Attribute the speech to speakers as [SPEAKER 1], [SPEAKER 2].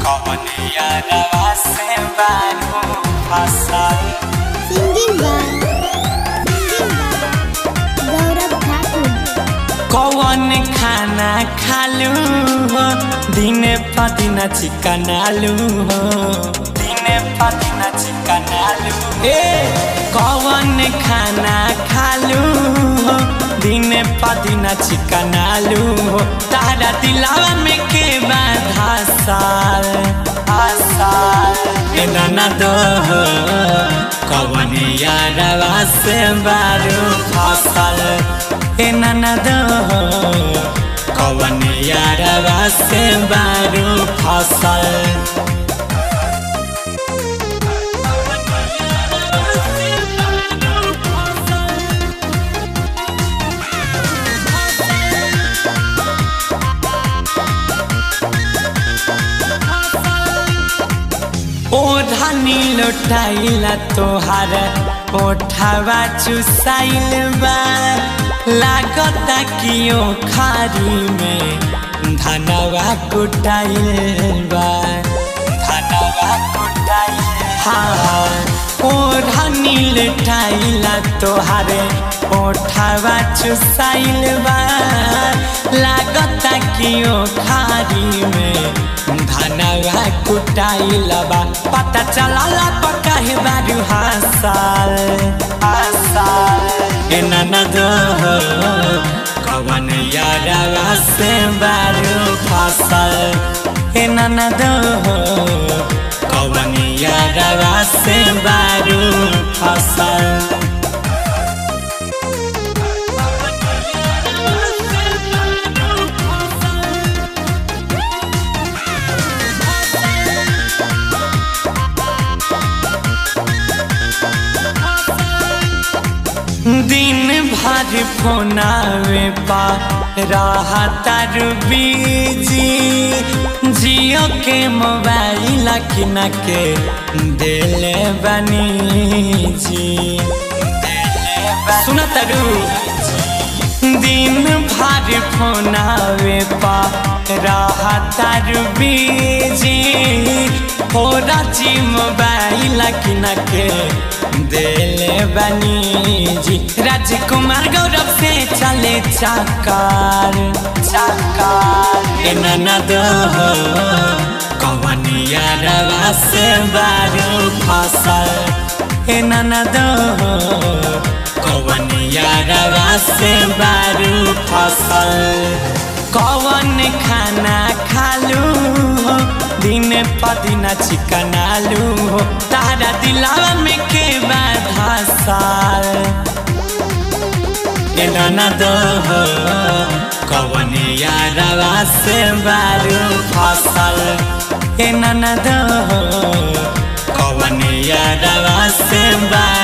[SPEAKER 1] कवन यारवा से बारू फसल।
[SPEAKER 2] Singing by Gaurav Thakur.
[SPEAKER 1] कौन खाना खालू हो दिन पदिना चिकन आलू हो, दिन पदिना चिकन आलू। ए कौन खाना खालू हो दिन पदिना चिकन आलू हो, तारा दिलावा में के बाधा साल आसाल। ए नाना दो हो कौन यारवा से बारू फसल। ए नाना दो हो कौन यारवा से बारू फसल। ओढ़नी लोटाइला तोहार ओठवा चुसाइल बा, लागता कि खारी में धनवा कुटाइल बा, धनवा कुटाइल। हाँ ओढ़नी लोटाइला तोहार ओठवा चुसाइल बा, लागता कि खारी में धनवा कुटाइल बा। पता चलला पक्का है बारू हासाल हासाल। ए नाना दो हो कवन यारवा से बारू फसल। ए नाना दो हो कवन यारवा से बारू फसल। दिन भर फोनावे पा रहता बीजी, जियो के मोबाइल किन के दिले बनी जी। सुन तरु दिन भर फोनावे पा रहता बीजी, फोरा जी मोबाइल किन के दिले बनी जी। राजकुमार गौरव से चले चाकार चाकार। ए नाना दो हो कवन यारवा से बारू फसल। ए नाना दो हो कवन यारवा से बारू फसल। कवन खाना खालू हो दिन पदिना चिकन आलू हो, तारा दिलावा में के बाधा साल। ए नाना दो हो कवन यारवा से बारू फसल। ए नाना दो हो कवन यारवा से बारू